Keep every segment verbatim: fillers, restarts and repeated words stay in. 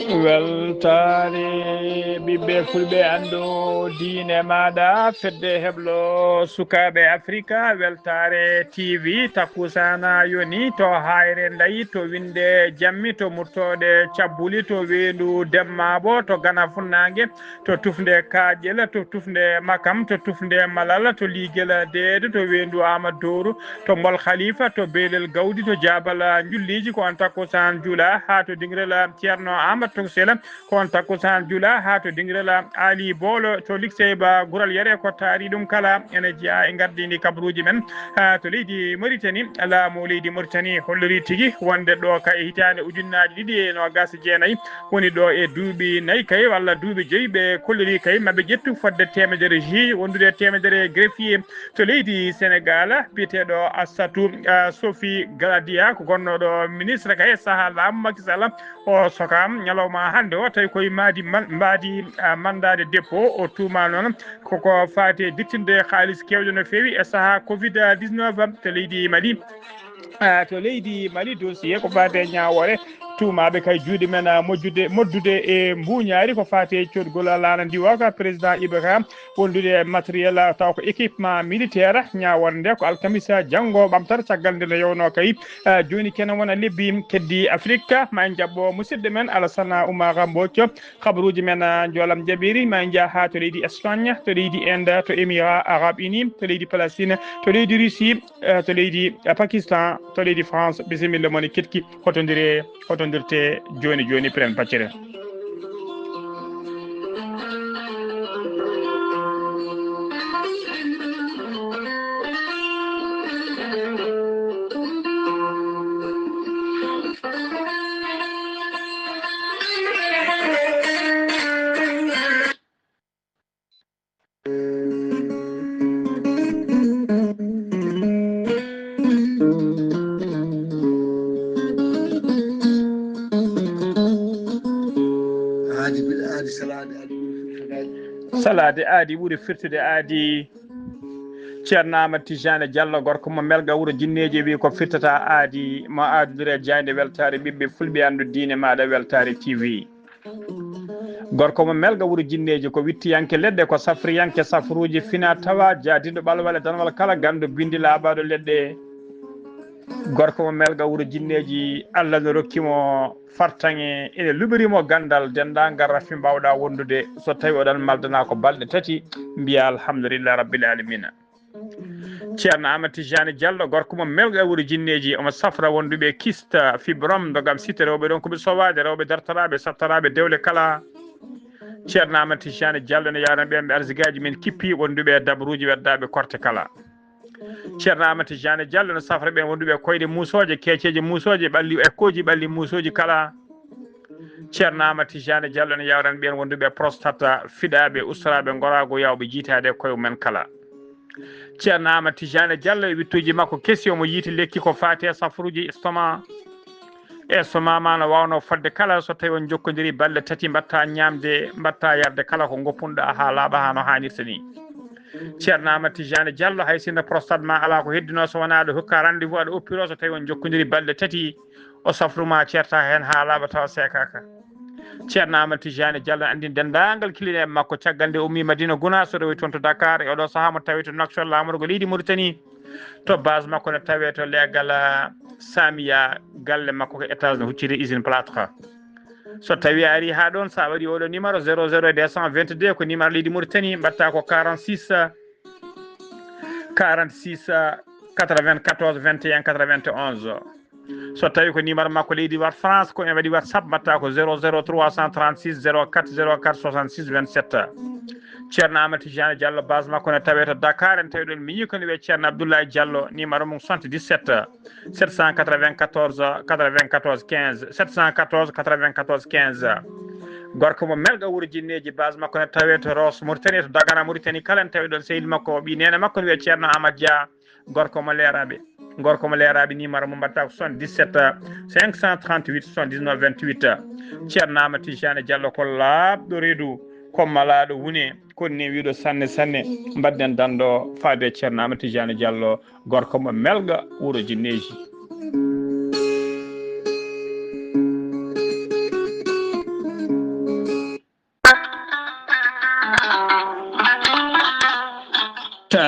Weltaare ɓiɓɓe fulɓe, anndu diine maaɗa, fedde heblo sukaaɓe Afrika, weltaare T V, takkusaana yoni to Haayre Ndayi, to Winnde Jammi, to Murtooɗe Cabbuli, to Weendu Demmaabo, to Gana Funnaange, to Tufnde Kaaƴel, to Tufnde Makam, to Tufnde Malal, to Liigel Deede, to Weendu Aamadu Dooru, to Mbol Khalifa, to Beelel Gawdi, to Jaabal Njulliiji, ko on takkusaan juula haa to Diŋrel Ceerno Aamadu Togsel, ko on takkusaan juula haa to Diŋrel Aali Boolo, to Liksey Ba Gural Yere, ko taari ɗum kala ene jeyaa e ngardiindi kabaruuji men. Haa to leydi Moritani, laamu leydi Moritani holliri tigi wonde ɗo ka e hitaande ujunnaaji ɗiɗi e noogas e jeenayi, woni ɗo e duuɓi nayi kay, walla duuɓi joyi, ɓe kolliri kay maɓe ƴettu fodde teemedere juge, wondude e teemedere greffier to leydi Senegal, biyeteeɗo Assatou, ah, Sophie Gladia, ko gonnooɗo ministre kay e sahaa laamu Macky Sall. O sokaama ñalawma hannde o, tawi koye maadi man-, mbaadi, ah, mandat de dépôt. O tuumaa noon koko faati e dittinde haalis keewɗo no feewi e sahaa covid dix-neuf to leydi Mali. Ah, to leydi Mali, dossier ko faati e ñaawoore tuumaaɓe kay juuɗe men, ah, moƴƴude, moddude e mbuuñaari ko faati e coodgol laana ndiwooka, président I B K, wondude e matériel, ah, taw ko équipement militaire. Ñaawoore nde ko alkamisa janngo ɓamtata, caggal nde no yownoo kay, ah, jooni kene wona lebbi keddi Afrique. Ma en jaɓɓo musidɗo men Alassane Oumar Mbodj, kabaruuji men, ah, njoolam jaɓiri. Ma en njah haa to leydi Espagne, to leydi Inde, to Émirats Arabes Unis, to leydi Palestine, to leydi Russie, eh, to leydi, eh, Pakistan, to leydi France. Bisimilla mon e keɗki, hotondire, hotondirte jooni jooni, piren paccere. Aadi bil aadi, salaade aadi ɓuri firtude aadi. Salaade aadi ɓuri firtude aadi. Ceerno Amadou Tijani Diallo, gorko mo Melga, wuro Jinneeji, wi ko firtata aadi, mo aadodire jaaynde weltaare ɓiɓɓe fulɓe, anndu diine maaɗa, weltaare T V. Gorko mo Melga, wuro Jinneeji, ko wittiyanke leɗɗe, ko safriyanke safruuji, fina tawa, jaadinɗo ɓalwal e danwal kala, ganndo binndi laaɓaaɗo leɗɗe. Gorko mo Melga, wuro Jinneeji, Allah no rokki mo fartaŋe, ene luɓiri mo ganndal, denndaangal rafi mbaawɗa wondude. So tawi oɗon maldana ko balɗe tati, mbiya alhamdulillah rabbil alamina. Ceerno Amadou Tijani Diallo, gorko mo Melga, wuro Jinneeji, omo safra wonduɓe kista, fibrom, ndogam site, rewɓe ɗon ko ɓe sowaade, rewɓe dartaraaɓe, sattaraaɓe dewle kala. Ceerno Amadou Tijani Diallo ne yawna ɓe, ɓe arsigaaji men kippi, wonduɓe e dabruuji, weddaaɓe korte kala. Ceerno Amadou Tijani Diallo no safra ɓeen wonduɓe koyɗe muusooje, keeceeje muusooje, ɓalli ekkooji, ɓalli muusooji kala. Ceerno Amadou Tijani Diallo no yawran ɓeen wonduɓe prostate, fiɗaaɓe, ustoraaɓe ngoraagu, yawɓe jiitaade e koye mumen kala. Ceerno Amadou Tijani Diallo e wittuuji makko kesi, omo yiiti lekki ko faati e safruuji estomac. Estomac ma no waawno fodde kala, so tawi on jokkodiri balɗe tati, mbatta ñaamde, mbatta yarde kala ko ngoppunɗa haa laaɓa haa no haanirta ni. Ceerno Amadou Tijani Diallo, hay sinno prostate ma alaa ko heddino, so wonaa aɗa hokka rendez-vous, aɗa oppiro, so tawi on jokkodiri balɗe tati, o safru ma ceerta heen haa laaɓa tawa seekaaka. Ceerno Amadou Tijani Diallo anndin denndaangal kilineeɓe makko, caggal nde ummi Madina Gunaas, so rewi toon to Dakar, e oɗo sahaa mo tawi to Nouakchott, laamorgo leydi Mauritanie. To base makko ne tawee to leegal, ah, Samia, galle makko ko étage no hucciti usine plâtre. So tawi a ari haa ɗoon, sa waɗi oɗo numéro zéro zéro deux cent vingt-deux, ko numéro leydi Mauritanie, mbatta ko quarante-six, quarante-six, quatre-vingt-quatorze, vingt et un, quatre-vingt-onze. So tawi ko numéro makko leydi Wat France, ko en waɗi WhatsApp, mbatta ko zéro zéro trois cent trente-six zéro quatre zéro quatre soixante-six vingt-sept. Ceerno Amadou Tijani Diallo, base makko ne tawee to Dakar, en tawi ɗoon miñi ko ne wiyee Ceerno Abdoulaye Diallo, numéro mum soixante-dix-sept, sept cent quatre-vingt-quatorze, quatre-vingt-quatorze quinze, sept cent quatorze, quatre-vingt-quatorze quinze. Gorko mo Melga, wuro Jinneeji, base makko ne tawee to Ross Mauritanie, to Dagana Mauritanie kala, en tawi ɗoon sehil makko, ɓii neene makko ne wiyee Ceerno Amadou Dia, gorko mo Leeraaɓe. Gorko mo Leeraaɓe, numéro mo mbatta ko soixante-dix-sept, cinq cent trente-huit, soixante-dix-neuf, vingt-huit. Ceerno Amadou Tijani Diallo ko laaɓɗo reedu, ko malaaɗo wune, ko newiiɗo sanne sanne. Mbaɗden danndo faade Ceerno Amadou Tijani Diallo, gorko mo Melga, wuro Jinneeji.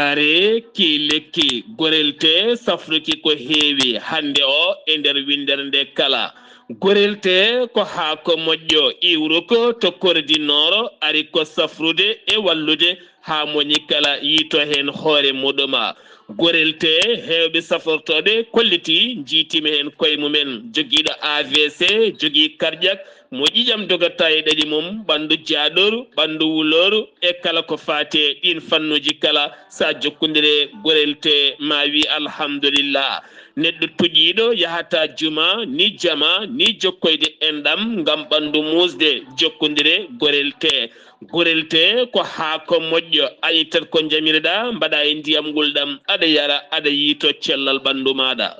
Are ki lekki, gorelte safruki ko heewi hannde o e nder winndere nde kala. Gorelte ko haako moƴƴo, iwruko to Kore di Nooro, ari ko safrude e wallude haa moñi kala yiito heen hoore muɗuma. Gorelte, heewɓe safortooɓe kolliti, njiitima heen koye mumen. Jogiiɗo A V C, jogii karƴak, mo ƴiƴam dogata e ɗaɗi mum, ɓanndu jaaɗooru, ɓanndu wulooru, e kala ko faati e ɗiin fannuuji kala, so a jokkondire gorelte, ma wi alhamdulillah. Neɗɗo tuƴiiɗo yahata juma, ni jama, ni jokkoyde enɗam ngam ɓanndu muusde, jokkondire gorelte. Gorelte ko haako moƴƴo, a ittat ko njamireɗa, mbaɗa e ndiyam ngulɗam, aɗa yara, aɗa yiito cellal ɓanndu maaɗa.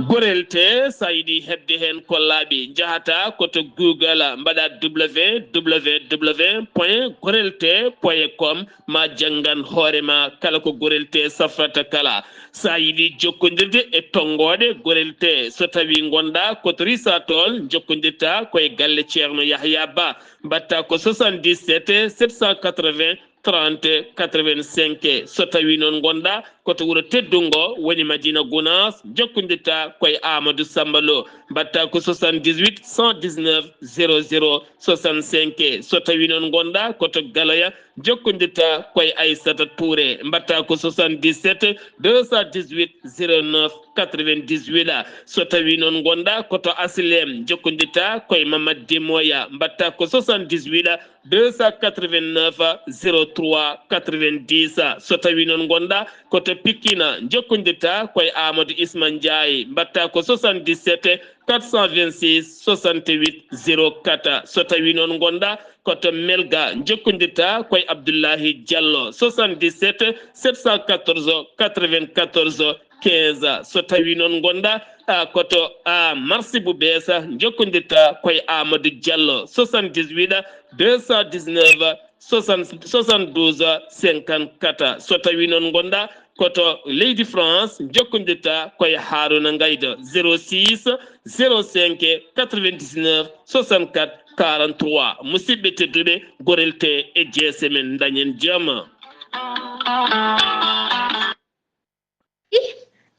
Gorelte, so a yiɗi heɓde heen ko laaɓi, njahata ko to Google, mbaɗa W W W point gorelte point com, ma janngan hoore ma kala ko gorelte safrata kala. So a yiɗi jokkondirde e tonngooɗe gorelte, so tawii ngonɗa ko to Risatol, njokkondirta ko e galle Ceerno Yahya Ba, mbaɗta ko soixante-dix-sept sept cent quatre-vingts trente quatre-vingt-cinq. So tawii noon ngonɗa ko to wuro teddungo, woni Madina Gunaas, njokkondirta ko e Amadou Samba Lo, mbaɗta ko soixante-dix-huit cent dix-neuf zéro zéro soixante-cinq. So tawii noon ngonɗa ko to Galoya, njokkondirta ko e Aissata Touré, mbaɗta ko soixante-dix-sept deux cent dix-huit zéro neuf quatre-vingt-dix-huit. So tawii noon ngonɗa ko to Asilem, njokkondirta ko e Mamad Demoya, mbaɗta ko soixante-dix-huit deux cent quatre-vingt-neuf zéro trois quatre-vingt-dix. So tawii noon ngonɗa ko to Pikine, njokkondirta ko e Amadou Isma Ndiaye, mbaɗta ko soixante-dix-sept quatre cent vingt-six soixante-huit zéro quatre. So tawii noon ngonɗa ko to Melga, njokkondirta ko e Abdoulahi Diallo, soixante-dix-sept sept cent quatorze quatre-vingt-quatorze quinze. So tawii noon ngonɗa, a, ko to, a, Marsi bu Beesa, njokkondirta ko e Amadou Diallo, soixante-dix-huit deux cent dix-neuf soixante, soixante-douze cinquante-quatre. So tawii noon ngonɗa ko to leydi France, njokkondirta ko e Haruna Ngaydo, zéro six zéro cinq quatre-vingt-dix-neuf soixante-quatre quarante-trois. Musidɓe tedduɓe, gorelte e jeese men, dañen jam.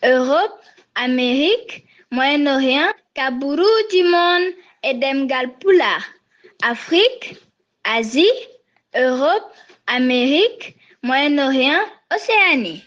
Europe, Amérique, Moyen-Orient, kaburuuji mon e ɗemngal Pulaar, Afrique, Asie, Europe, Amérique, Moyen-Orient, Océanie.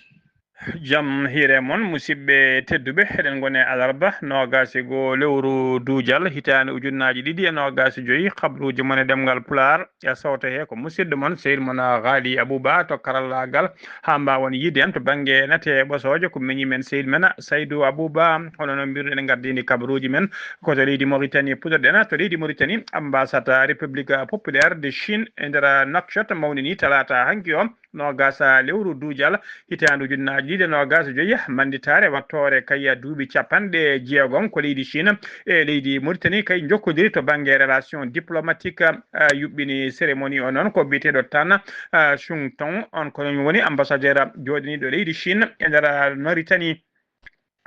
Jam hiire mon, musidɓe tedduɓe, eɗen ngoni e alarba noogaas e goo lewru duujal, hitaande ujunnaaji ɗiɗi e noogaas e joy. Kabaruuji mon e ɗemngal Pulaar, e sawto he ko musidɗo mon, sehil mon Ghali Abouba to karallaagal, haa mbaawon yiide en to bannge nate ɓosooje, ko miñi men, sehil men Saydou Abouba. Hono no mbirɗen, en ngardiini kabaruuji men ko to leydi Mauritanie puɗɗoɗen. To leydi Mauritanie, ambassade République Populaire de Chine e nder Nouakchott mawnini talaata hanki o, noogaas lewru duujal, hitaande ujunnaaji ɗiɗi e noogaas e joy, mannditaare wattoore kay duuɓi capanɗe jeegom ko leydi Chine e leydi Mauritanie kay njokkodiri to bannge relation diplomatique. A, yuɓɓini cérémonie o noon ko biyeteeɗo Tan, a, Chung Tong, on ko woni ambassadeur jooɗiniiɗo leydi Chine e nder Mauritanie.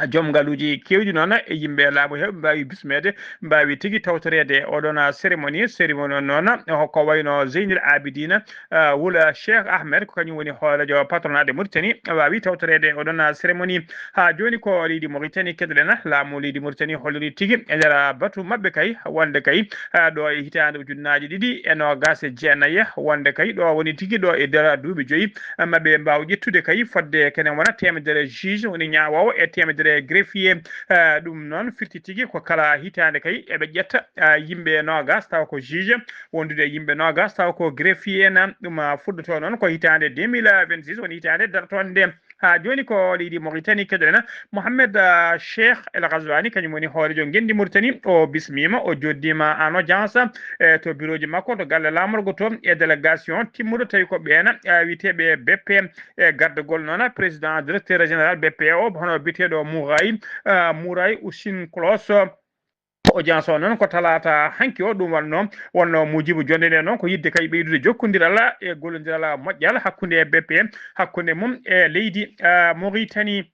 Joom ngaluuji keewɗi noon e yimɓe laamu heewɓe mbaawi bismeede, mbaawi tigi tawtoreede oɗon cérémonie. Cérémonie o noon ko wayno Zeynil Abidine, a, wul Cheikh Ahmed, ko kañum woni hooreejo patronat de Mauritanie, waawi tawtoreede oɗon cérémonie. Haa jooni ko leydi Mauritanie keɗoɗen, laamu leydi Mauritanie holliri tigi e nder batu maɓɓe kay, wonde kay, a, ɗo e hitaande ujunnaaji ɗiɗi e noogaas e jeenayi, wonde kay ɗo woni tigi ɗo e nder duuɓi joyi maɓɓe mbaawa ƴettude kay fodde kene wona teemedere juge woni ñaawoowo e teemedere greffier. A, ɗum noon firti tigi ko kala hitaande kay eɓe ƴetta, a, yimɓe noogaas tawa ko juge, wondude e yimɓe noogaas tawa ko greffier en. Ɗum, a, fuɗɗoto noon ko hitaande deux mille vingt-six woni hitaande dartoonde nde. Haa jooni ko leydi Mauritanie keɗoɗen. Mohamed, a, Cheikh El Ghazouani, kañum woni hooreejo ngenndi Mauritanie, o bismiima, o jooɗdiima en audience, e, to birooji makko to galle laamorgo to e délégation timmuɗo, tawi ko ɓeen, a, wiyeteeɓe B P, e, gardagol noon président directeur général B P o, hono biyeteeɗo Mouray, a, Mouray Oussine Clos. Audience o noon ko talaata hanki o, ɗum wonno, wonno muujibu jonnde nde noon ko yiɗde kay ɓeydude jokkondiral e gollondiral moƴƴal hakkunde B P, hakkunde mum e leydi, a, Mauritanie.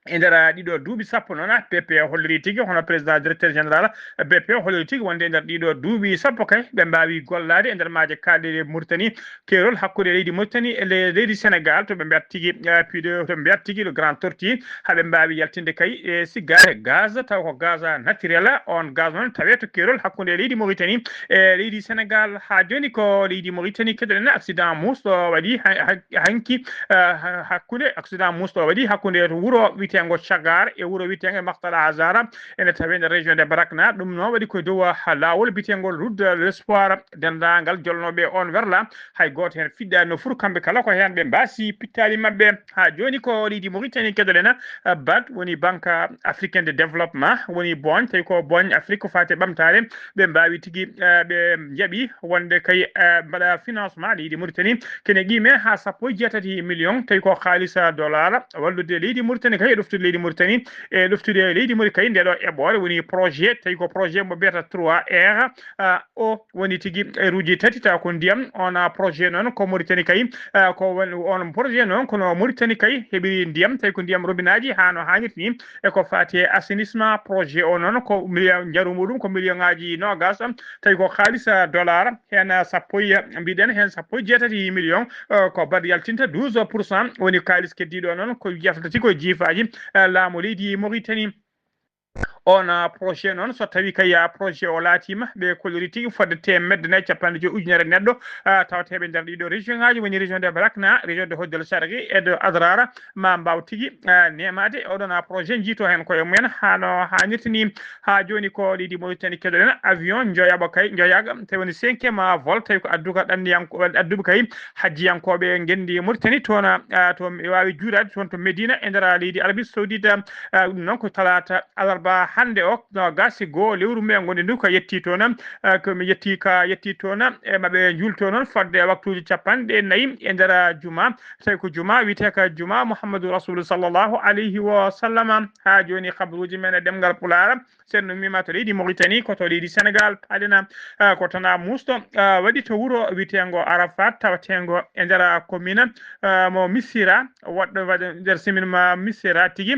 E nder ɗiɗo duuɓi sappo noon, B P holliri tigi, hono président directeur général B P holliri tigi wonde e nder ɗiɗo duuɓi sappo kay, ɓe mbaawi gollaade e nder maaje kaalɗe Mauritanie, keerol hakkunde leydi Mauritanie e le-, leydi Sénégal, to ɓe mbiyata tigi, eh, puits de, to ɓe mbiyata tigi le Grand Tortue, haa ɓe mbaawi yaltinde kay e siggaade gaz, taw ko gaz naturel. On gaz noon tawee to keerol hakkunde leydi Mauritanie e leydi Sénégal. Haa jooni ko leydi Mauritanie, keɗoɗen accident muusɗo waɗi ha-, ha-, hanki, eh, ha-, hakkunde, accident muusɗo waɗi hakkunde to wuro witeengo Cagar e wuro witeengo Maktal Azara, ene tawee nder région de Barakna. Ɗum noon waɗi ko dow, ah, laawol biteengo route de l'espoir. Denndaangal jolnooɓe on werla, hay gooto heen fiɗɗaani no fur, kamɓe kala ko heen ɓe mbaasi pittaali maɓɓe. Haa jooni ko leydi Mauritanie keɗoɗen, ah, bad woni Banque Africaine de Développement, woni booñ, tawi ko booñ Afrique ko faati e ɓamtaare, ɓe mbaawi tigi, ah, ɓe njaɓi wonde kay, ah, mbaɗa financement leydi Mauritanie kene qiime haa sappo e jeetati million, tawi ko haalisa dollar, wallude leydi Mauritanie kay e ɗoftude leydi Mauritanie, e ɗoftude leydi Mauritanie kay nde ɗo eɓɓoore woni projet, tawi ko projet mo mbiyata trois R, ah, o woni tigi e ruuji tati, tawa ko ndiyam. On, ah, projet noon ko Mauritanie kay, ah, ko woni on projet noon kono Mauritanie kay heɓiri ndiyam, tawi ko ndiyam robinaaji haa no haanirta ni, e ko faati e assainissement. Projet o noon ko million, njaru muɗum ko million ŋaaji noogas, tawi ko haalisa dollar, heen sappo e, mbiɗen heen sappo e jeetati million, eh, ko bad yaltinta douze pour cent, woni kaalis keddiiɗo noon ko yaltata ko jiifaaji, eh, laamu leydi Mauritanie. On, ah, projet noon, so tawi kay, ah, projet o laatiima, ɓe kolliri tigi fodde teemedde nayi capanɗe joyi ujunere neɗɗo, ah, tawateeɓe nder ɗiɗo région ŋaaji, woni région de Barakna, région de Hoddel Sharqi e de Adrara, ma mbaaw tigi, ah, neemaade oɗon, ah, projet, njiito heen koye mumen haa no haanirta ni. Haa jooni ko leydi Mauritanie keɗoɗen, avion njoyaɓo kay, njoyaga, tawi woni cinquième, ah, vol, tawi ko adduka ɗanniyanko-, adduɓe kay hajjiyankooɓe ngenndi Mauritanie toon, ah, to waawi juuraade toon to Medina e nder leydi Arabie Saoudite. Ah, ɗum noon ko talaata alarba hannde o, noogaas e goo lewru mee ngonɗen ndu, ko yetti toon, ah, ko mi yetti ka yetti toon, e maɓe njuulto noon fodde waktuuji capanɗe nayi e nder juma, tawi ko juma wiyetee ka juma Muhammadu Rasulu sallallahu alayhi wa sallam. Haa jooni, habruuji men e ɗemngal Pulaar, sen no mima to leydi Mauritanie, ko to leydi Sénégal, paalina, ah, ko tana muusɗo, ah, waɗi to wuro wiyeteengo Arafat, tawateengo e nder commune, ah, mo Missira, waɗɗo waɗa nder simin ma Missira tigi.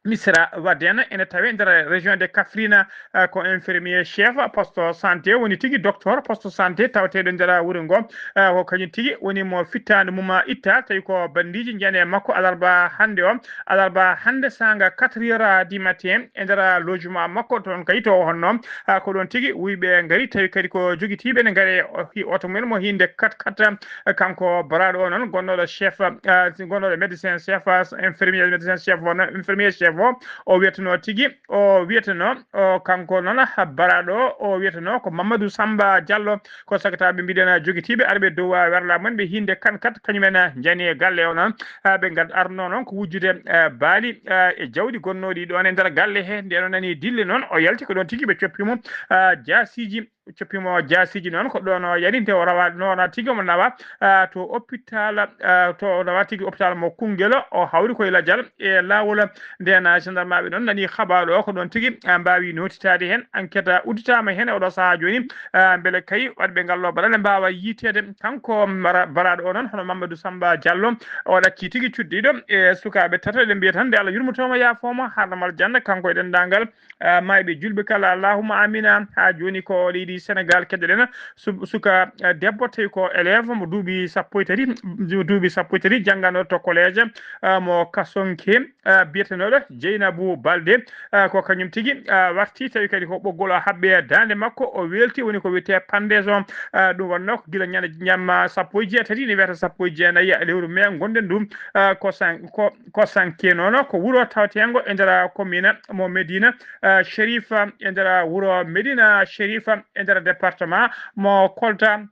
Misra Waden ene tawee nder région de Kaffrine, eh, ko infirmier chef poste santé woni tigi, docteur poste santé tawateeɗo nder wuro ngo, eh, ko kañum tigi woni mo fittaandu mum itta, tawi ko bandiiji njani e makko alarba hannde o, alarba hannde saanga quatre heures du matin e nder logement makko toon kay to honno, eh, ko ɗoon tigi wuyɓe ngari tawi kadi ko jogitiiɓe ne ngari e o-, hi-, oto mum en mo hiinde quatre quatre, eh, kanko baraaɗo o noon gonnooɗo chef, eh, gonnooɗo médecin chef, eh, infirmier médecin chef o noon, infirmier chef o, o wiyatnoo tigi, o wiyatnoo, o kanko noon, ha, baraaɗo o, o wiyatnoo ko Mamadou Samba Diallo, ko sakataaɓe mbiɗen jogitiiɓe arɓe dow, a, werla mum ɓe hiinde kan kat, kañum en, a, njani e galle o noon, a, ɓe ngad-, arnoo noon ko wujjude, a, baali, a, e jawdi gonnooɗi ɗoon e nder galle he. Nden o nani dille noon, o yalti ko ɗoon tigi ɓe coppi mo, a, jaasiiji, coppi mo jaasiiji noon, ko ɗoon o yarinte, o rawa noona tigi omo nawa, a, to hôpital, a, to o nawa tigi hôpital mo Koungheul, o hawri koye lajal e laawol. Nden, a, gendarmeɓe noon nani habaru o, ko ɗoon tigi, a, mbaawi notitaade heen. Enquête udditaama heen e oɗo sahaa jooni, a, mbele kay waɗɓe ngal ɗo baɗal mbaawa yiiteede. Kanko mara-, baraaɗo o noon, hono Mamadou Samba Diallo, o ɗaccii tigi cuddiiɗo e sukaaɓe tato, eɗen mbiya tan nde Allah yurmotooma, yaafooma, harnamal janna, kanko e denndaangal, a, maayɓe julɓe kala, allahumma amina. Haa jooni ko leydi Sénégal keɗoɗen, su-, suka, a, debbo tawi ko élève mo duuɓi sappo e tati, duuɓi sappo e tati, jannganoo to collège, a, mo Kasonke, a, biyetenooɗo Jeynabou Balde, a, ko kañum tigi, a, warti, tawi kadi ko ɓoggol o haɓɓi e daande makko, o weelti, woni ko wiyetee pendaison, a, ɗum wonnoo ko gila ñande ñamma sappo e jeetati, ne wiyata sappo e jeenayi lewru mee ngonɗen ɗum, a, ko san-, ko ko Sanke noon, ko wuro tawateengo e nder commune mo Medina, eh, Chérif, e nder wuro Medina Chérif, e nder département mo Kolda.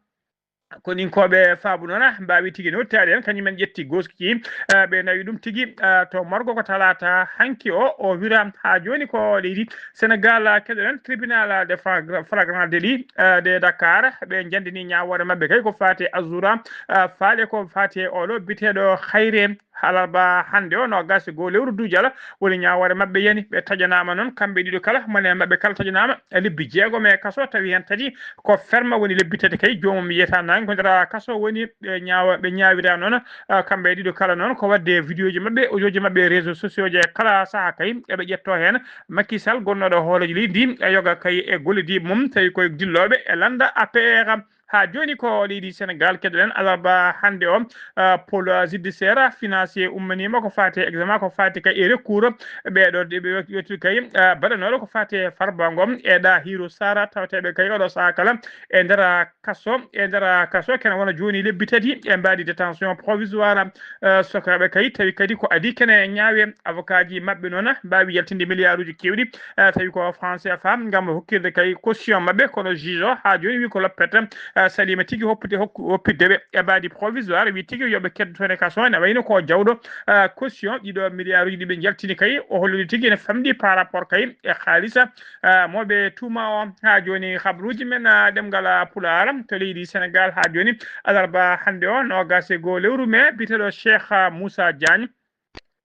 Koninkooɓe Faabu noon, mbaawi tigi nottaade en, kañum en ƴetti gooski, eh, ɓe nawi ɗum tigi, eh, to morgo ko talaata hanki o, o wira haa jooni ko leydi Sénégal, keɗoɗen tribunal de flagra-, flagrant délit, eh, de Dakar, ɓe njandini ñaawoore maɓɓe kay ko faati e Azoura, eh, faale ko faati e oɗo biteeɗo Hayre, alarba hannde o, noogas e goo lewru duujal, woni ñaawoore maɓɓe yani. Ɓe taƴanaama noon, kamɓe ɗiɗo kala, mone maɓɓe kala taƴanaama e lebbi jeegom e kaso, tawi heen tati ko ferme, woni lebbi tati kay, joomum yiyata naange ko nder kaso woni. Ɓe ñaawa, ɓe ñaawira noon, ah, kamɓe ɗiɗo kala noon, ko waɗde vidéo ji maɓɓe, audio ji maɓɓe e réseaux sociaux ji e kala sahaa kay, eɓe ƴettoo heen. Macky Sall, gonnooɗo hooreejo leydi ndi, e yoga kay e gollodiiɓe mum, tawi koye dillooɓe e lannda A P R. Haa jooni ko leydi Senegaal keɗoɗen, alarba hannde o, ah, pôle judiciaire financier ummaniima ko faati e examen, ko faati kay e recours. Ɓeeɗo ɓe yettude kay, ah, baɗanooɗo ko faati e Farba Ngom e Ɗahiru Sara, tawateeɓe kay oɗo sahaa kala e nder kaso, e nder kaso, kene wona jooni lebbi tati e mbaadi détention provisoire. Eh, sokaaɓe kay, tawi kadi ko adii kene ñaawe, avocat ji maɓɓe noon mbaawi yaltinde miliyaaruuji keewɗi, eh, tawi ko franc C F A, ngam hokkirde kay caution maɓɓe, kono juge o haa jooni wi ko loppet, eh, saliima tigi hoppude, hokku-, hoppitde ɓe e mbaadi provisoire, wi tigi yo ɓe keddo toon e kaso, ene wayno ko jawɗo, eh, caution ɗiɗo miliyaaruuji ɗi ɓe njaltini kay, o holliri tigi ene famɗi par rapport kay e haalisa, eh, mo ɓe tuuma o. Haa jooni, habruuji men, eh, ɗemngal, eh, Pulaar to leydi Senegaal haa jooni, alarba hannde o, noogas e goo lewru mee, biyeteeɗo Cheikh, eh, Moussa Diagne,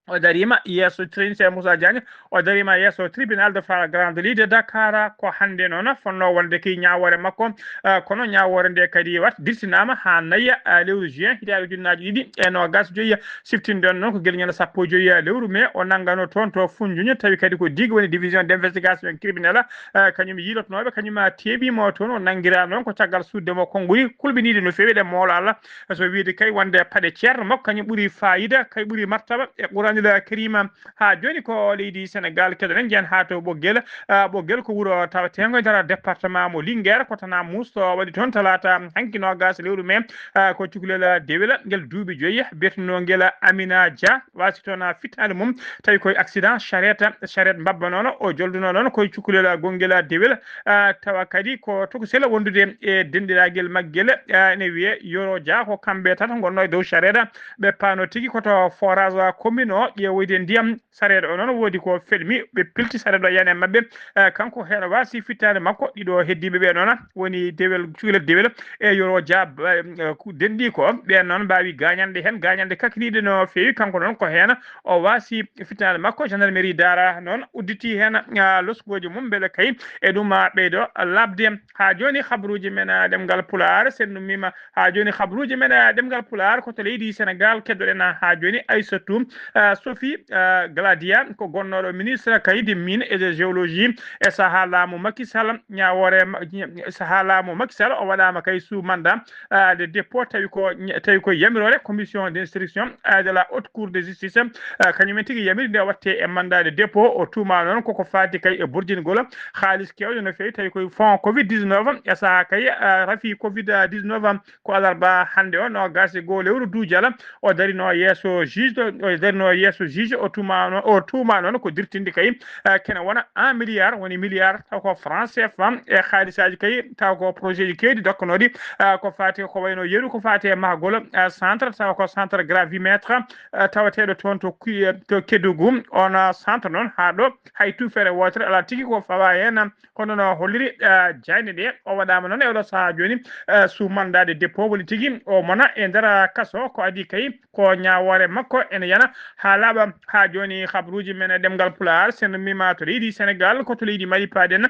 o dariima yeeso tri-, Cheikh Moussa Diagne, o dariima yeeso tribunal de flagrant délit de Dakar. Ko hannde noon fotnoo wonde kay ñaawoore makko, eh, kono ñaawoore nde kadi wat dirtinaama haa nayi, eh, lewru juin, hitaande ujunnaaji ɗiɗi e noogas joyi. Siftinɗon noon ko gila ñande sappo e joyi lewru mee, o nannganoo toon to Foundiougne, tawi kadi ko digue woni division d'investigation criminelle, eh, kañum yiilotonooɓe, kañum teeɓiimo toon, o nanngiraa noon ko caggal suuɗde mo konnguli kulɓiniiɗe no feewi ɗe moolo Allah, so wiyde kay wonde paɗe ceerno makko kañum ɓuri faayiida, kay ɓuri martaba e Quraanil Kariima. Haa jooni ko leydi Senegaal keɗoɗen, njiyen haa to Ɓoggel, eh, Ɓoggel ko wuro taweteengo e nder département mo Linguère, ko Tana Moussa waɗi toon talaata hanki noogas lewru mee, ah, ko cukalel dewel ngel duuɓi joyi, biyetenoo ngel Amina Dia, waasi toon, ah, fittaande mum, tawi koye accident charrette, charrette mbabba noon, o jolduno noon koye cukalel gonngel dewel, ah, tawa kadi ko tokosel wondude e denɗiraagal maggel, ah, ene wiyee Yoro Dia, ko kamɓe tato ngonnoo e dow charrette, ɓe paanoo tigi ko to forage commune o ƴeewoyde ndiyam. Sareet o noon woodi ko felmi, ɓe pilti sareet o yani e maɓɓe. Eh, kanko heen o waasi fittaande makko, ɗiɗo heddiiɓe ɓe noon woni dewel, cukalel dewel e Yoro Dia, eh, ku-, denɗi ko ɓeen noon mbaawi gaañanɗe heen, gaañanɗe kakniiɗe no feewi. Kanko noon ko heen o waasi fittaande makko. Gendarmerie Daara noon udditi heen, ah, loskooji mum mbele kay e ɗum, ah, ɓeydo laaɓde. Haa jooni, habruuji men, ah, ɗemngal Pulaar, sen nummiima. Haa jooni, habruuji men, ah, ɗemngal Pulaar ko to leydi Senegaal keddoɗen, ah, haa jooni. Aissatou, ah, Sophie, ah, Gladia ko gonnooɗo ministre kaydi mine et de géologie e sahaa laamu Macky Sall. Ñaawoore ma-, ña-, sahaa laamu Macky Sall o waɗaama kay sous mandat, ah, de dépôt, tawi ko, tawi ko yamiroore commission d'instruction, ah, de la haute cour de justice, ah, kañum en tigi yamiri nde watte e mandat de dépôt. O tuumaa noon koko faati kay e burjingol haalis keewɗo no feewi, tawi koye fonds covid dix-neuf e sahaa kay, ah, rafi covid dix-neuf. Ko alarba hannde o, noogas e goo lewru duujal, o darino yeeso juge, o darino yeeso juge, o tuuma noon, o tuuma noon ko dirtinde kay, eh, kene wona un milliard, woni milliard taw ko franc C F A, e haalisaaji kay taw ko projet ji keewɗi dokkanooɗi, eh, ko faati ko wayno yeru, ko faati e mahgol, eh, centre, taw ko centre gravimètre, eh, tawateeɗo toon to Ki-, to Kédougou. On, eh, centre noon haa ɗo hay tuufere wootere alaa tigi ko fawa heen. Kono no holliri, eh, jaaynde nde, o waɗaama noon e oɗo sahaa jooni, eh, sous mandat de dépôt, woni tigi o mona e nder kaso. Ko adii kay ko ñaawoore makko ene yana haa laaɓa. Haa jooni, habruuji men e ɗemngal Pulaar, sen mima to leydi Senegaal, ko to leydi Mali paaɗen,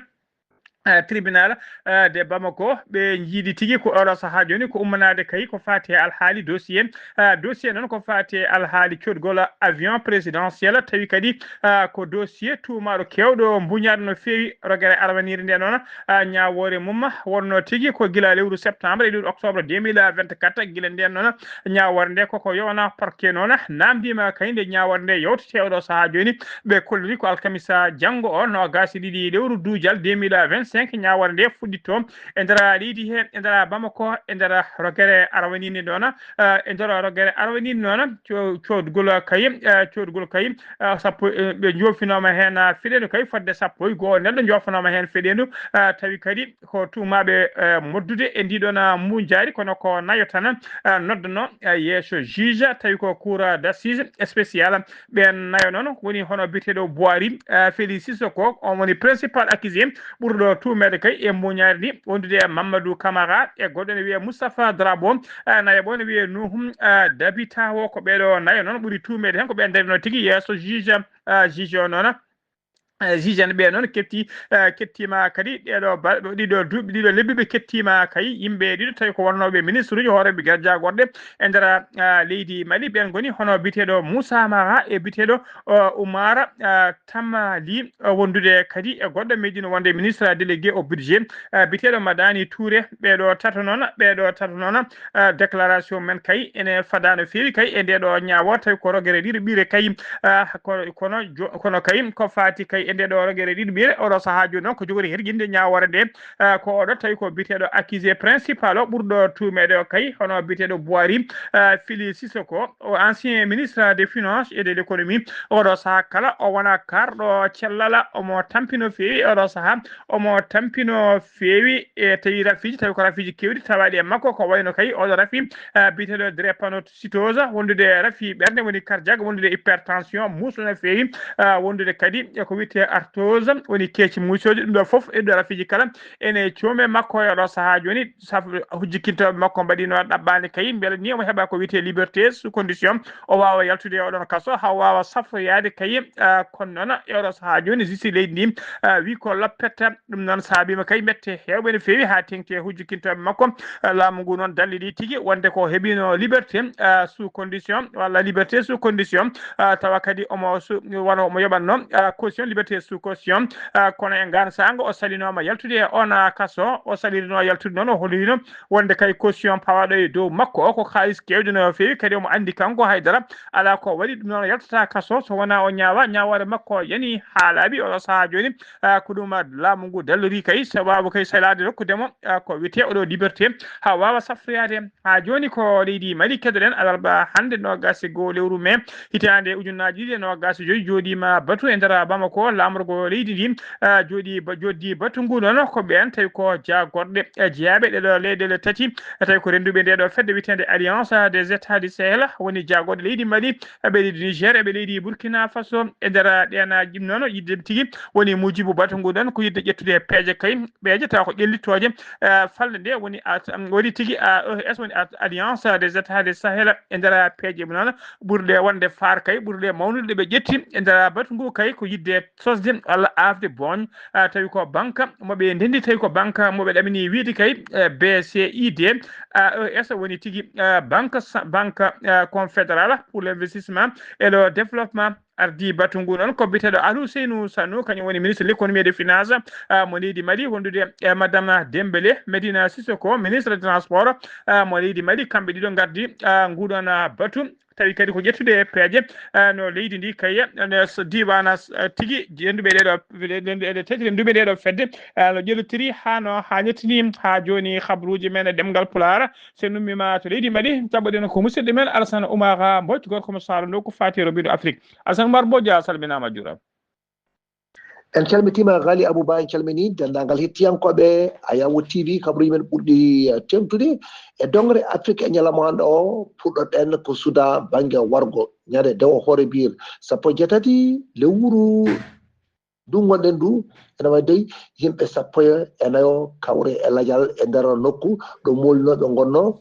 eh, tribunal, eh, de Bamako, ɓe njiidi tigi ko oɗo sahaa jooni ko ummanaade kay ko faati e alhaali dossier. Eh, dossier noon ko faati e alhaali coodgol avion présidentiel, tawi kadi, ah, ko dossier tuumaaɗo keewɗo mbuñaaɗo no feewi. Rogere arwaniire nde noon, ah, ñaawoore mum wonnoo tigi ko gila lewru septembre e lewru octobre deux mille vingt-quatre. Gila ndeen noon, ñaawoore nde koko yowna parquet noon, naamndiima kay nde ñaawoore nde yowtetee oɗo sahaa jooni. Ɓe kolliri ko alkamisa janngo o, noogaas e ɗiɗi lewru duujal deux mille vingt-cinq, ñaawoore nde fuɗɗitoo e nder leydi he, e nder Bamako, e nder rogere arwaniinde noon, eh, e nder rogere arwaniinde noon, co-, coodgol kay, eh, coodgol kay, eh, sappo, eh, ɓe joofinooma heen, eh, feɗeendu kay fodde sappo e goo neɗɗo joofanooma heen feɗeendu, eh, tawi kadi ko tuumaaɓe, eh, moddude e ndiɗon, eh, mbuujaari, kono ko nayo tan, eh, noddanoo, eh, yeeso juge, tawi ko cour d'assises spécial. Ɓeen nayo noon woni hono biyeteeɗo Boiry, eh, Félix Sissoko, on woni principal accusé ɓurɗo tuumeede kay e mbuuñaari ndi, wondude e Mamadou Camara e goɗɗo ne wiyee Moustapha Drabo, eh, nayaɓo ne wiyee Nuhum, eh, Dabitawo. Ko ɓeeɗo nayo noon ɓuri tuumeede heen, ko ɓe ndarino tigi yeeso juge, eh, juge o noon. Eh, juge en ɓe noon ketti, eh, kettiima kadi ɗeeɗo ba-, ɗiɗo duuɓi, ɗiɗo lebbi ɓe kettiima kay yimɓe ɗiɗo tawi ko wonnooɓe ministre uji hooreeɓe gere jaagoɗɗe e nder, eh, leydi Mali. Ɓeen ngoni hono biyeteeɗo Moussa Mara e biyeteeɗo, eh, Oumar, eh, Tamali, eh, wondude kadi e goɗɗo meeɗino wonde ministre délégué au budget, eh, biyeteeɗo Madani Touré. Ɓeeɗo tato noon, ɓeeɗo tato noon, eh, déclaration men kay ene fadaa no feewi kay e ndeeɗo ñaawo, tawi ko rogere ɗiɗo ɓiire kay, eh, ko-, kono jo-, kono kay ko faati kay e ndeeɗo rogere ɗiɗo ɓiire, oɗo sahaa jooni noon ko jogori herƴinde ñaawoore nde, eh, ko oɗo tawi ko biyeteeɗo accusé principal o ɓurɗo tuumeede o kay, hono biyeteeɗo Boiry, eh, Fili Sissoko, o ancien ministre des finances et de l'économie. Oɗo sahaa kala o wona kaarɗo cellal, omo tampi no feewi. Oɗo sahaa omo tampi no feewi e tawi rafiiji, tawi ko rafiiji keewɗi tawaaɗi e makko, ko wayno kay oɗo rafi, eh, biyeteeɗo drépanocytose, wondude rafi ɓernde, woni cardiaque, wondude hypertension, muusɗo no feewi, eh, wondude kadi e ko wiyetee arthrose, woni keeci muusooji. Ɗum ɗo fof e ɗo rafiiji kala ene coomi e makko e oɗo sahaa jooni. Saf-, hujjikintooɓe makko mbaɗino ɗaɓɓaani kay mbele ni omo heɓa ko wiyetee liberté sous condition, o waawa yaltude e oɗon kaso, haa o waawa safroyaade kay, eh, kono noon e oɗo sahaa jooni justice leydi ndi, eh, wi ko loppetta. Ɗum noon saabiima kay mbette heewɓe no feewi haa teŋti e hujjikintooɓe makko. Eh, laamu ngu noon dallini tigi wonde ko heɓino liberté, eh, sous condition walla liberté sous condition, eh, tawa kadi omo su-, wano omo yoɓatno, eh, caution, liberté sous caution, eh, kono e ngaan saanga o salinooma yaltude e oon, eh, kaso. O salirino yaltude noon, o holino wonde kay caution pawaaɗo e dow makko o ko kaalis keewɗo no feewi, kadi omo anndi kanko haydara alaa ko waɗi. Ɗum noon yaltata kaso so wonaa o ñaawa, ñaawoore makko yani haa laaɓi. Oɗo sahaa jooni, ah, ko ɗum, ah, laamu ngu dallori kay, sababu kay salaade rokkude mo, ah, ko wiyetee oɗo liberté haa waawa safroyaade. Haa jooni ko leydi Mali keɗoɗen, alarba hannde noogaas e goo lewru mee hitaande ujunnaaji ɗiɗi e noogaas e joy jooɗiima batu e nder Bamako, laamorgo leydi ndi, ah, jooɗii ba-, jooɗii batu ngu noon ko ɓeen tawi ko jaagorɗe, eh, jeyaaɓe ɗeɗo leyɗeele tati, tawi ko rennduɓe ndeɗo fedde wiyeteende Alliance des États du Sahel, woni jaagorɗe leydi Mali, e ɓe leydi Niger, e ɓe leydi Burkina Faso. E nder ɗeen, ah, ɗum noon yiɗde tigi woni muujibu batu ngu ɗon ko yiɗde ƴettude peeje kay, peeje tawa ko ƴellittooje, eh, falnde nde woni at-, am, woni tigi A E S, woni at-, Alliance des États du Sahel. E nder peeje mum noon ɓurɗe wonde faar kay, ɓurɗe mawnude ɓe ƴetti e nder batu ngu kay ko yiɗde sosde walla aafde booñ, ah, tawi ko banque mo ɓe ndenndi, tawi ko banque mo ɓe ɗamini wiyde kay, eh, B C I D, A E S woni tigi, eh, banque sa-, banque, eh, confédérale pour l'investissement et le développement. Ardii batu ngu noon ko biyeteeɗo Alhousseynou Sanou, kañum woni ministre de l'économie et des finances, ah, mo leydi Mali, wondude e madame Dembélé Medina Sissoko, ministre des transports, ah, mo leydi Mali. Kamɓe ɗiɗo ngardi, ah, nguɗon, ah, batu. Tawi kadi ko ƴettude e peeje, eh, no leydi ndi kay, eh, no so diiwaan, eh, tigi rennduɓe ɗeɗo, rennduɓe ɗeɗo fedde, eh, no ƴellitiri haa no haanirta ni. Haa jooni, habruuji men e ɗemngal Pulaar, so en ummiima to leydi Mali, njaɓɓoɗen ko musidɗo men Alassane Oumar Mbodj, gorko mo Saara Ndow, ko faati e robindo Afrik. Alassane Oumar Mbodj, a salminaama, a juuraama. En calmitiima, Ghali Abou Ba, en calminii denndaangal hettiyankooɓe Ayawo T V, kabruuji men ɓurɗi, eh, teeŋtude e doŋre Afrik e ñalawma hannde o. Puɗɗoɗen ko Soudan, bannge wargo, ñande dewo hoore biir sappo e jeetati lewru ndu ngonɗen ndu. Ene wayi dey yimɓe sappo e nayo kawre e lajal e nder nokku ɗo moolinooɓe ngonnoo.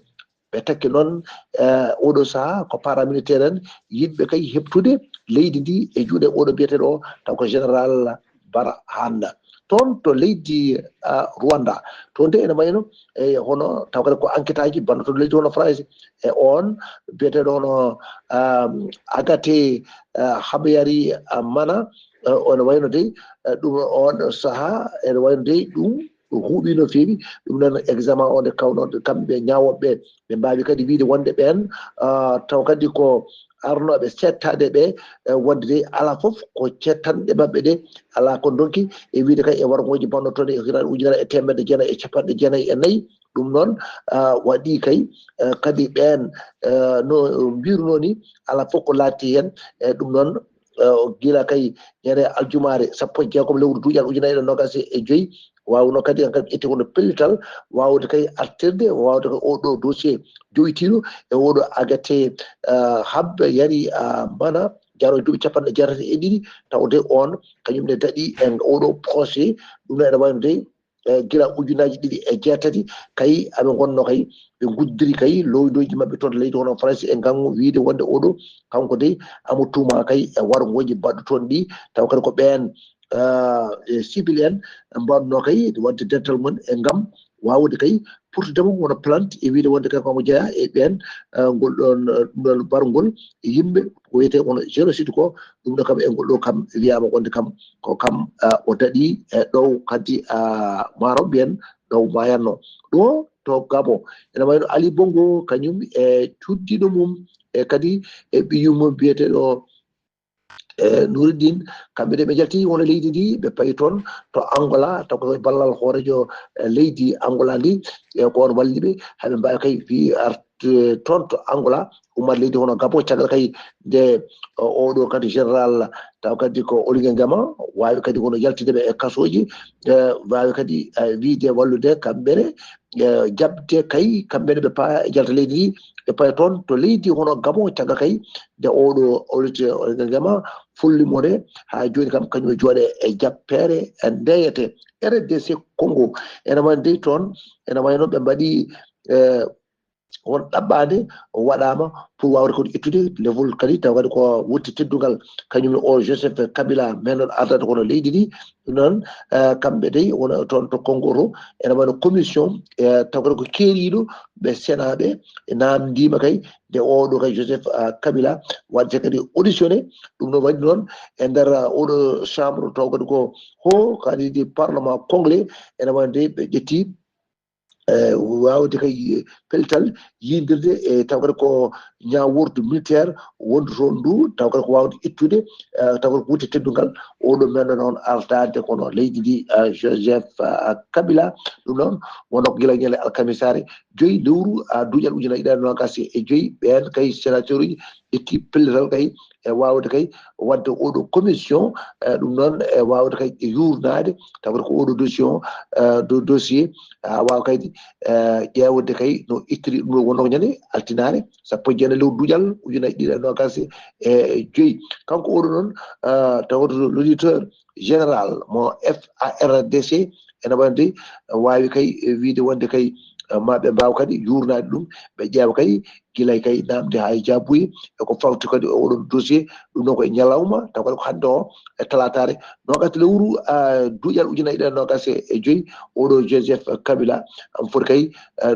Ɓe takki noon, eh, oɗo sahaa ko paramilitaire en yiɗɓe kay heɓtude leydi ndi e juuɗe oɗo biyeteeɗo o, taw ko général Bara Handa. Toon to leydi, ah, Rwanda, toon de ene wayno, e hono taw kadi ko enquête aji bannoto leydi hono France, e on biyeteeɗo hono, ah, Agathe, ah, Habayari, ah, Mana, eh, ene wayno dey, eh, ɗum on sahaa ene wayno dey ɗum ɗum huuɓi no feewi. Ɗum noon examen o nde kawno kamɓe ñaawooɓe ɓe, ɓe mbaawi kadi wiyde wonde ɓeen, ah, taw kadi ko arnooɓe seettaade ɓe, eh, wonde dey alaa fof ko ceettanɗe maɓɓe ɗe alaa ko ndonki e wiyde kay e warngooji bannoto ɗe e hitaande ujunere e teemedde jeenayi e capanɗe jeenayi e nayi. Ɗum noon, ah, waɗi kay, eh, kadi ɓeen, eh, no mbirunoo ni, alaa fof ko laati heen. Eh, ɗum noon, eh, gila kay ñande aljumaare sappo e jeegom lewru duuƴal ujunere e noogaas e joy, waawno kadi en kadi ƴetti kono pellital waawde kay artirde, waawde kay oo ɗoo dossier joytiiɗo e oo ɗoo Agathe, eh, Habayari, ah, Mana, jaro e duuɓi capanɗe jeetati e ɗiɗi, tawde on kañum ne daɗi e oo ɗoo procès. Ɗum noon ene wayno dey e gila ujunaaji ɗiɗi e jeetati, kay aɓe ngonno kay ɓe nguddiri kay loydooji maɓɓe toon to leydi hono France e ngangu wiide wonde oɗo kanko dey amo tuuma kay e warngooji baɗɗo toon ɗi, taw kadi ko ɓeen e civil en mbaɗno kay wadde dental mum e ngam waawde kay portude mo wona plainte e wiide wonde kay komo jeeya e ɓeen ngol ɗon ɗum ɗon barngol yimɓe ko wiyetee wona génocide ko ɗum ɗo kam e ngol ɗo kam wiyaama wonde kam ko kam o daɗi e ɗow kadi maaro mbiyen ɗow mayanno ɗo to Gabon ene wayno Ali Bongo kañum e cuddiɗo mum e kadi e ɓiyum biyeteɗo e Nouridine kamɓe de ɓe jalti wona leydi ndi ɓe payi toon to Angola taw ko ballal hoorejo leydi Angola ndi e ko on walli ɓe haɓe mbawi kay fi art toon to Angola ummat leydi hono Gabon caggal kay nde oɗo kadi général taw kadi ko Oligui Nguema wawi kadi kono yaltide ɓe e kasoji wawi kadi wiide wallude kamɓene jaɓde kay kamɓene ɓe paa e jalta leydi ndi ɓe paya toon to leydi hono Gabon caggal kay nde oɗo Oligui Nguema fullimo de ha joni kam kañum e jooɗe e jappere e ndeyete R D C Congo ene wayno dey toon ene wayno ɓe mbaɗi won ɗaɓɓaande o waɗaama pour waawde kadi ittude levol kadi taw kadi ko wonti teddungal kañum o Joseph Kabila mennoɗo ardade kono leydi ndi ɗum noon kamɓe dey wona toon to Congo to ene wayno commission taw kadi ko keeriiɗo ɓe senaaɓe naamndiima kay nde oɗo kay Joseph Kabila waɗde kadi auditionné ɗum noon waɗi noon e nder oɗo chambre taw kadi ko ho kadi di parlement conglais ene wayno dey ɓe ƴetti waawde kay pellital yiydirde e taw kadi ko ñaawordu militaire wondu toon ndu taw kadi ko waawde ittude taw kadi ko wonti teddungal oɗo menno noon ardaade kono leydi ndi Joseph Kabila ɗum noon wonno ko gila ñande alkamisaare joyi lewru duuñal ujunaaji ɗiɗi e noogaas e joyi ɓeen kay sénateur uji ƴetti pellital kay e waawde kay wadde oɗo commission ɗum noon e waawde kay yuurnaade taw kadi ko oɗo dossier o dossier waawa kaydi ƴeewde kay no ittiri ɗum ɗo wonno ko ñande altinaare sappo e jeenayi lewru duuñal ujunaaji ɗiɗi e noogaas e joyi kanko oɗo noon taw kadi l'auditeur général mo F A R D C ene wayde waawi kay wiide wonde kay ma ɓe mbaawa kadi yuurnaade ɗum ɓe ƴeewa kay gila kay namde haa e jaabuye e ko fawti kadi e oɗon dossier ɗum noon ko e ñalawma taw kadi ko hannde o e talaataare noogaas lewru duuñal ujunaaji ɗiɗi e noogaas e joyi oɗo Joseph Kabila am foti kay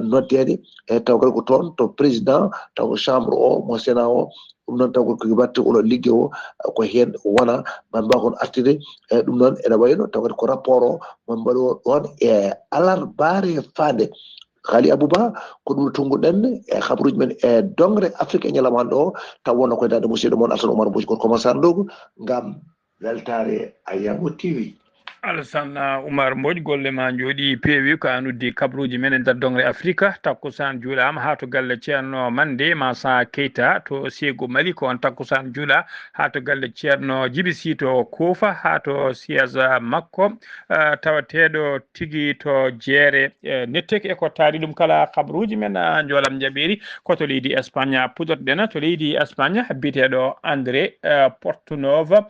noddeede e taw kadi ko toon to président taw ko chambre o mo Sénat o ɗum noon taw kadi ko batte oɗo ligge o ko heen wona ma mbaw kon artude e ɗum noon ene wayno taw kadi ko rapport o mo mbaɗo ɗon e alarbaare faande Haali Abouba ko ɗum tonguɗen e habaruuji men e dongre Afrique e ñalawma hannde o taw wonno koye daande musidɗo mon Alsan Oumar Mbodj gorko mo Sarr Ndogo ngam weltaare Ayamo T V. Alsan Oumar Mbodj golle ma njooɗi peewi ko an uddi kabaruuji men e nder dongre Afrique takkusaan juulaama haa to galle Ceerno Mande Masa Keita to Segu Mali ko on takkusaan juula haa to galle Ceerno Jibi Si to Kuufa haa to siège makko tawateeɗo tigi to jeere netteke e ko taari ɗum kala kabaruuji men njoolam njaɓeeri ko to leydi Espagne puɗɗotoɗen to leydi Espagne biyeteeɗo André Portonova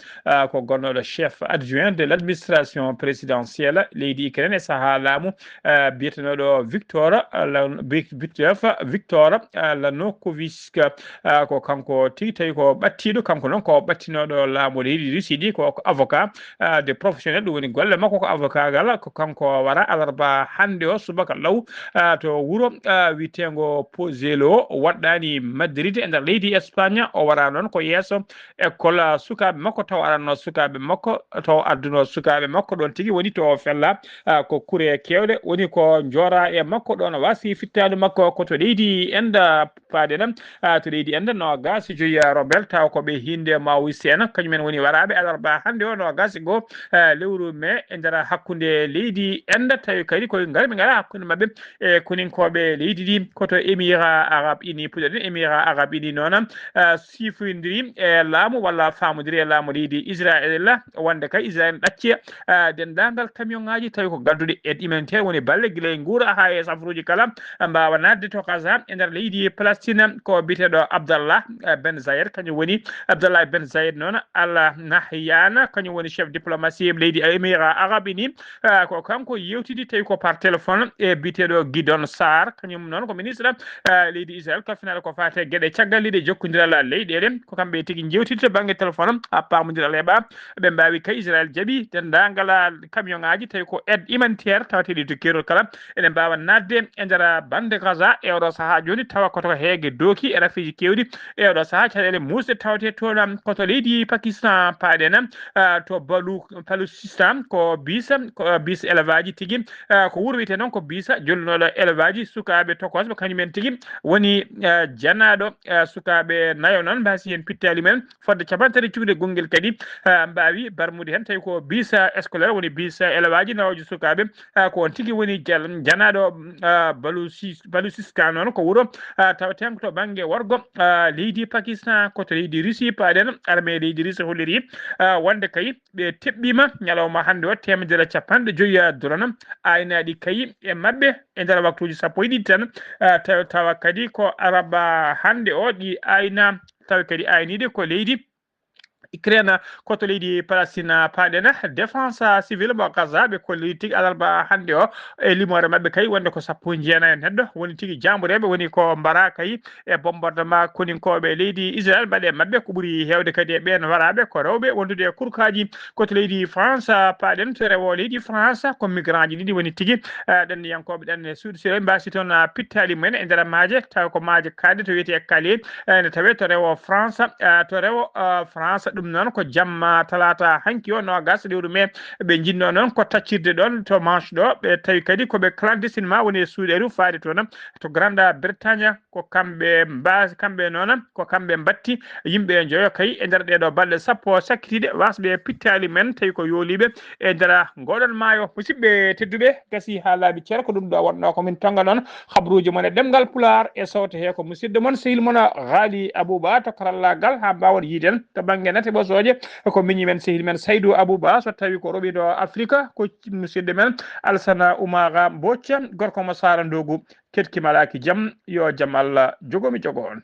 ko gonnooɗo chef adjoint de l'administration présidentielle leydi Ukraine e sahaa laamu biyetenooɗo Victor Victor Victor Yanukovych ko kanko tigi tawi ko ɓattiiɗo kanko noon ko ɓattinooɗo laamu leydi Russie ndi ko avocat de professionnel ɗum woni golle makko ko avocat gal ko kanko wara alarba hannde o subaka law to wuro wiyeteengo Pozuelo waɗɗaani Madrid e nder leydi Espagne o wara noon ko yeeso école sukaaɓe makko taw aranno sukaaɓe makko taw adduno sukaaɓe makko ɗoon tigi woni to fella ko kure keewɗe woni ko njoora e makko ɗoon waasi fittaandu makko ko to leydi Enda faade ɗam to leydi Enda noogaas e joyi rebel taw ko ɓe hinnde Maoï Sena kañumen woni waraaɓe alarba hannde o noogaas e goo lewru mai e nder hakkunde leydi Enda tawi kadi koye ngar ɓe ngara hakkunde maɓɓe e koninkooɓe leydi ndi ko to Émirats Arabes Unis puɗɗoɗen Émirats Arabes Unis noon sifoyondiri e laamu walla faamodiri e laamu leydi Israël wonde kay Israël ɗacce denndaangal camion ŋaaji tawi ko gadduɗi aide humanitaire, woni balle gila e nguura haa e safaruuji kala, mbaawa naatde to Gaza e nder leydi Palestine. Ko biyeteeɗo Abdallah, eh, Ben Zayed, kañum woni Abdallah Ben Zayed noon Al Nahyan, kañum woni chef diplomatie leydi Émirats Arabes Unis. Ah, ko kanko yewtidi tawi ko par téléphone e biyeteeɗo Gidon Sarr, kañum noon ko ministre, ah, leydi Israël kalfinaɗo ko fate geɗe caggal leydi e jokkondiral leyɗeele. Ko kamɓe tigi jewtidi to bannge téléphone, ah, paamondiral heɓa. Ɓe mbaawi kay Israël jaɓi denndaangal, ah, camion ŋaaji tawi ko aide humanitaire tawateeɗi to keerol kala ene mbaawa naatde e nder bande Gaza e oɗo sahaa jooni, tawa ko to heege dooki e rafiji keewɗi e oɗo sahaa. Caɗeele muusɗe tawate toon ko to leydi Pakistan, paaɗen, ah, to Balu-, Baluchistan, ko biisa, ko, ah, biis élevage tigi, ah, ko wuro wiyetee noon ko biisa jolnooɗo élevage sukaaɓe tokosɓe, kañum en tigi woni, ah, janaaɗo, ah, sukaaɓe nayo noon, mbasi heen pittaali men fodde capanɗe tati cuuɗi gonngel kadi, ah, mbaawi barmude heen, tawi ko biisa scolaire, woni biisa élevage nawoojo sukaaɓe, ah, ko on tigi woni jal-, janaaɗo, ah, Baluchi-, Baluchistan noon, ko wuro, ah, tawaten ko to bannge worgo, ah, leydi Pakistan, ko to leydi Russie, paaɗen armée leydi Russie holliri, ah, wonde kay ɓe teɓɓiima ñalawma hannde o teemedere capanɗe joyi drone aynaaɗi kay e maɓɓe e nder waktuuji sappo e ɗiɗi tan, ah, taw-, tawa kadi ko araba hannde o ɗi ayna, tawi kadi ayniiɗe ko leydi Ukraine, ko to leydi Palestine, paaɗen défense civile mo Gaza, ɓe kolli tigi alarba hannde o e limoore maɓɓe kay wonde ko sappo e jeenayo neɗɗo woni tigi jaambureeɓe woni ko mbara kay e bombardement koninkooɓe leydi Israël mbaɗe maɓɓe. Ko ɓuri heewde kadi e ɓeen waraaɓe ko rewɓe wondude e kurkaaji ko to leydi France, paaɗen to rewo leydi France ko migrant ji ɗiɗi woni tigi, eh, ɗanniyankooɓe ɗan e suudu siree mbasi toon, ah, pittaali mumen e nder maaje, tawa ko maaje kaaɗe to wiyetee Calais, eh, ne tawee to rewo France, ah, to rewo, ah, France. Ɗum noon ko jamma talaata hanki o, noogas lewru mai, ɓe njinnoo noon ko taccirde ɗoon to Manche ɗo, ɓe tawi kadi ko ɓe clandestinement woni e suuɗeeru faade toon to Grande Bretagne. Ko kamɓe mbaasi, kamɓe noon ko kamɓe mbatti yimɓe njoyo kay e nder ɗee ɗoo balɗe sappo sakkitiiɗe, wasɓe pittaali men, tawi ko yooliiɓe e nder ngoɗon maayo. Musidɓe tedduɓe, gasi haa laaɓi cer, ko ɗum ɗo wonnoo ko min tonga noon habruuji mon e ɗemngal Pulaar e sawte he ko musidɗo mon, sehil mon Ghali Abouba to karallaagal, haa mbaawon yiiden to bannge nate ɓosooje ko miñi men, sehil men Saydou Abouba, so tawi ko roɓiɗo Afrique ko musidɗo men Alsana Oumara Mbocca, gorko mo Sara Ndogu. Keɗki malaaki jam, yo jam Allah jogo mi jogo on.